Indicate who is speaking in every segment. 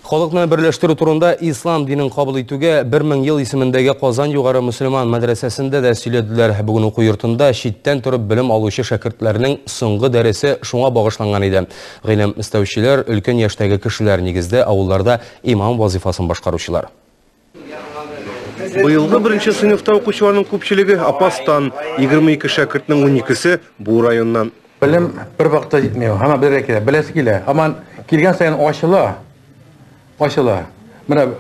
Speaker 1: Халыкны берләштерү турында ислам динен кабул итүгә 1000 ел исемендәге Казан югары мөселман мәдрәсәсендә дә сөйләделәр. Бүген уку йортында читтән торып белем алучы шәкертләрнең соңгы дәресе шуңа багышланган иде. Гыйлем эстәүчеләр, өлкән яшьтәге кешеләр, нигездә авылларда имам вазифасын башкаручылар.
Speaker 2: Быелгы беренче сыйныфта укучыларның күпчелеге Апастан, 22 шәкертнең 12-се бу районнан.
Speaker 3: Белем бер вакытта җитми, һаман белергә кирәк, беләсе килә. Һаман килгән саен ачыла, ачыла. Менә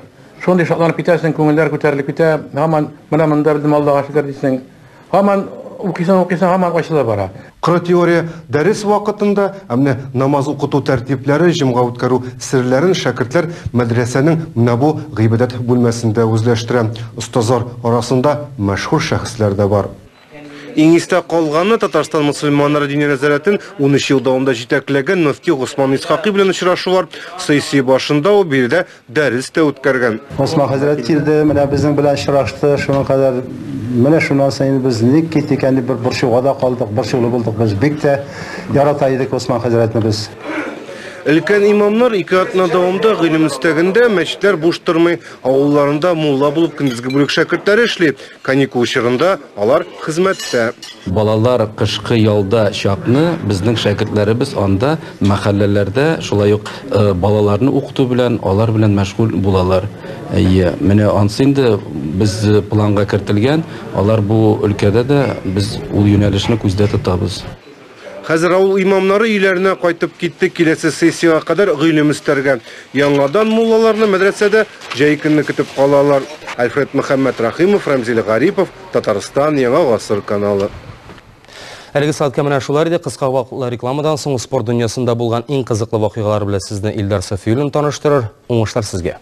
Speaker 3: шундый шатланып китәсең, күңелләр күтәрелеп китә. Һаман менә монда белдем, Аллага шөкер дисең. Һаман укыйсың, укыйсың, һаман ачыла бара.
Speaker 2: Коры теория дәрес вакытында, ә менә намаз укыту тәртипләре, җомга үткәрү серләрен шәкертләр мәдрәсәнең менә бу гыйбадәт бүлмәсендә үзләштерә. Остазлар арасында мәшһүр шәхесләр дә бар. Иң истә калганы Татарстан мөселманнары диния нәзарәтен 13 ел дәвамында җитәкләгән мөфти Госман Исхакый белән очрашулар. Сессия башында ул биредә дәрес тә үткәргән.
Speaker 4: Госман хәзрәт килде, менә безнең белән очрашты, шуның кадәр менә шуннан соң инде без ник китте икән дип бер борчуга да калдык, борчулы булдык без. Бик тә ярата идек Госман хәзрәтне без.
Speaker 2: Өлкән имамнар ике атна дәвамында гыйлем өстәгендә, мәчетләр буш тормый. Авылларында мулла булып көндезге бүлек шәкертләре эшли. Каникул чорында алар хезмәттә.
Speaker 5: Балалар кышкы ялда чакны безнең шәкертләребез анда мәхәлләләрдә шулай ук балаларны укыту белән, алар белән мәшгуль булалар. Әйе, менә ансы инде без планга кертелгән, алар бу өлкәдә дә без ул юнәлешне күздә тотабыз.
Speaker 2: Хәзер авыл имамнары өйләренә кайтып китте, киләсе сессиягә кадәр гыйлем өстәргә. Яңадан муллаларны мәдрәсәдә җәй көнне көтеп калалар. Альфред Мөхәммәтрәхимов, Рәмзил Гарипов, Татарстан, Яңа Гасыр каналы.
Speaker 1: Әлеге сәгатькә менә шулар иде. Кыска вакытлы рекламадан соң спорт дөньясында булган иң кызыклы вакыйгалар белән сезне Илдар Сафиуллин таныштырыр. Уңышлар сезгә!